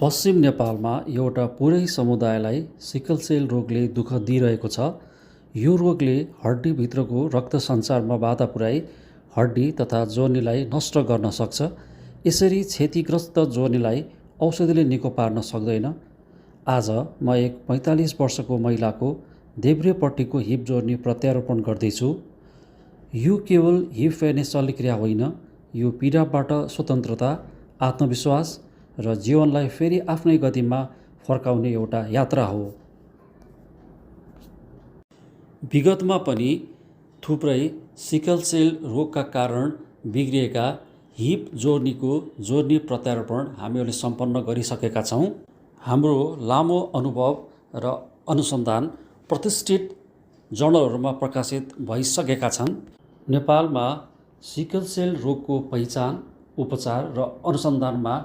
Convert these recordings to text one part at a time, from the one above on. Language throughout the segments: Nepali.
पश्चिम नेपालमा एउटा पुरै समुदायलाई सिकल सेल रोगले दुःख दिइरहेको छ। यो रोगले हड्डीभित्रको रक्त सञ्चारमा बाधा पुर्याई हड्डी तथा जोर्नीलाई नष्ट गर्न सक्छ। यसरी क्षतिग्रस्त जोर्नीलाई औषधिले निको पार्न सक्दैन। आज म एक 45 वर्षको महिलाको देब्रेपट्टिको हिप जोर्नी प्रत्यारोपण गर्दैछु। यो केवल हिप फेर्ने शल्यक्रिया होइन, यो पीडाबाट स्वतन्त्रता, आत्मविश्वास र जीवनलाई फेरि आफ्नै गतिमा फर्काउने एउटा यात्रा हो। विगतमा पनि थुप्रै सिकल सेल रोगका कारण बिग्रिएका हिप जोर्नीको जोर्नी प्रत्यारोपण हामीहरूले सम्पन्न गरिसकेका छौँ। हाम्रो लामो अनुभव र अनुसन्धान प्रतिष्ठित जर्नलहरूमा प्रकाशित भइसकेका छन्। नेपालमा सिकल सेल रोगको पहिचान, उपचार र अनुसन्धानमा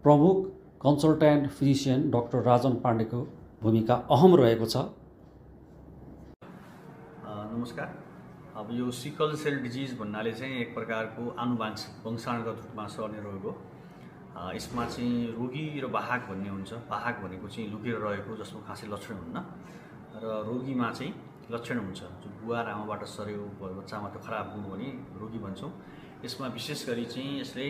प्रमुख कन्सल्ट्यान्ट फिजिसियन डाक्टर राजन पाण्डेको भूमिका अहम रहेको छ। नमस्कार। अब यो सिकल सेल डिजिज भन्नाले चाहिँ एक प्रकारको आनुवंशिक वंशानुगत रूपमा सर्ने रोग हो। यसमा चाहिँ रोगी र वाहक भन्ने हुन्छ। वाहक भनेको चाहिँ लुकेर रहेको, जसको खासै लक्षण हुन्न, र रोगीमा चाहिँ लक्षण हुन्छ। जो बुवा र आमाबाट सर्यो बच्चामा त्यो खराब गुण भने रोगी भन्छौँ। यसमा विशेष गरी चाहिँ यसले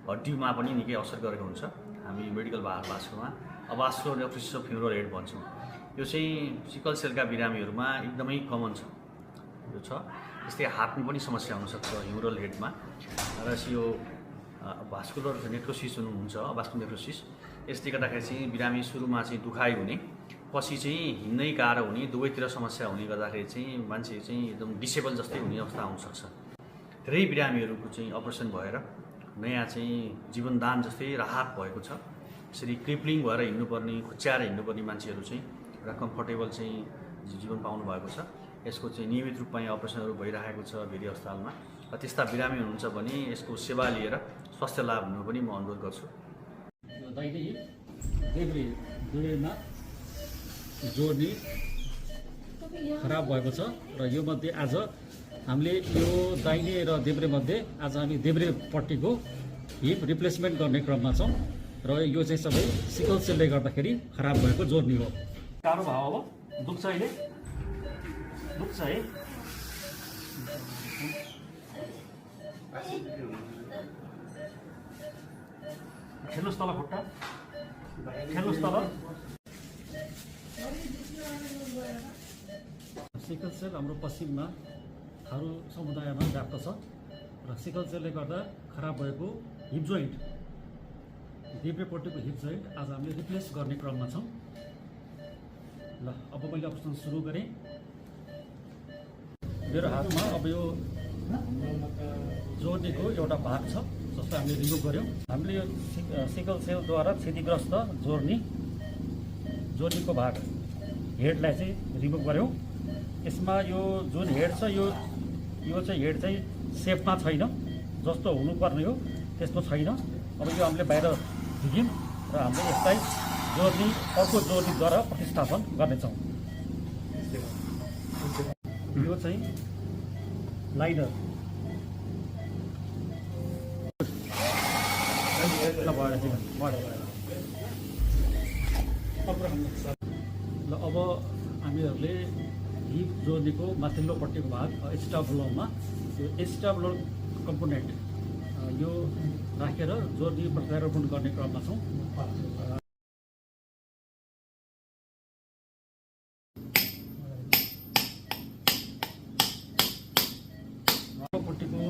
हड्डीमा पनि निकै असर गरेको हुन्छ। हामी मेडिकल भाषामा अभास्कुलर नेफ्रोसिस अफ फ्युमरल हेड भन्छौँ। यो चाहिँ सिकल सेलका बिरामीहरूमा एकदमै कमन छ। यो छ यस्तै हार्टमा पनि समस्या हुनसक्छ ह्युमरल हेडमा। र यो भास्कुलर नेफ्रोसिस जुन हुन्छ, अभास्कुलर नेफ्रोसिस, यसले गर्दाखेरि चाहिँ बिरामी सुरुमा चाहिँ दुखाइ हुने, पछि चाहिँ हिँड्नै गाह्रो हुने, दुवैतिर समस्या हुने गर्दाखेरि चाहिँ मान्छे चाहिँ एकदम डिसेबल जस्तै हुने अवस्था आउनसक्छ। धेरै बिरामीहरूको चाहिँ अपरेसन भएर नयाँ चाहिँ जीवनदान जस्तै राहत भएको छ। यसरी क्रिप्लिङ भएर हिँड्नुपर्ने, खुच्याएर हिँड्नुपर्ने मान्छेहरू चाहिँ एउटा कम्फर्टेबल चाहिँ जीवन पाउनु भएको छ। यसको चाहिँ नियमित रूपमा अपरेसनहरू भइरहेको छ भेरी अस्पतालमा। र त्यस्ता बिरामी हुनुहुन्छ भने यसको सेवा लिएर स्वास्थ्य लाभ हुनु पनि म अनुरोध गर्छु। जोर्नी खराब भएको छ र यो मध्ये आज हामीले यो दाहिने र देब्रे मध्ये आज हामी देब्रेपट्टिको हिप रिप्लेसमेन्ट गर्ने क्रममा छौँ। र यो चाहिँ सबै सिकल सेलले गर्दाखेरि खराब भएको जोर्नी हो। गाह्रो भयो, अब दुख्छ, अहिले दुख्छ है। खेल्नुहोस् तल, खुट्टा खेल्नुहोस् तल। सिकल सेल हाम्रो पश्चिममा थारू समुदायमा व्याप्त छ र सिकल सेलले गर्दा खराब भएको हिप जोइन्ट, देब्रेपट्टिको हिप जोइन्ट आज हामीले रिप्लेस गर्ने क्रममा छौँ। ल अब मैले अपरेसन सुरु गरेँ। मेरो हातमा अब यो जोर्नीको एउटा भाग छ जसलाई हामीले रिमुभ गऱ्यौँ। हामीले यो सिकल सेलद्वारा क्षतिग्रस्त जोर्नीको भाग हेडलाई चाहिँ रिमुभ गऱ्यौँ। यसमा यो जुन हेड छ यो चाहिँ हेड चाहिँ सेपमा छैन, जस्तो हुनुपर्ने हो त्यस्तो छैन। अब यो हामीले बाहिर झिक्यौँ र हामीले यसलाई जोर्नी अर्को जोर्नीद्वारा प्रतिस्थापन गर्नेछौँ। यो चाहिँ लाइनर ल अब हामीहरूले हिप जोर्नीको माथिल्लोपट्टिको भाग एस्टाबुलममा यो एस्टाबुलर कम्पोनेन्ट यो राखेर जोर्नी प्रत्यारोपण गर्ने क्रममा छौँ। पट्टिको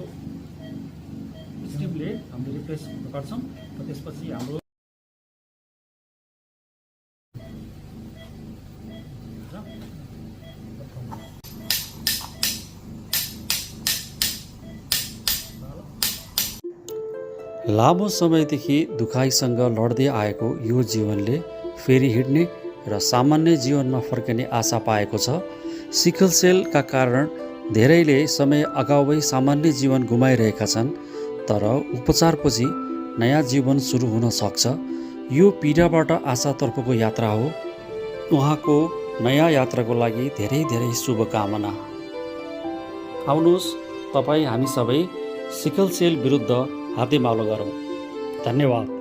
स्टिमले हामीले रिप्लेस गर्छौँ र त्यसपछि हाम्रो लामो समयदेखि दुखाइसँग लड्दै आएको यो जीवनले फेरि हिँड्ने र सामान्य जीवनमा फर्किने आशा पाएको छ। सिकल सेलका कारण धेरैले समय अगावै सामान्य जीवन गुमाइरहेका छन्, तर उपचारपछि नयाँ जीवन सुरु हुन सक्छ। यो पीडाबाट आशातर्फको यात्रा हो। उहाँको नयाँ यात्राको लागि धेरै धेरै शुभकामना। आउनुहोस् तपाईँ हामी सबै सिकल सेल विरुद्ध हातेमालो गरौँ। धन्यवाद।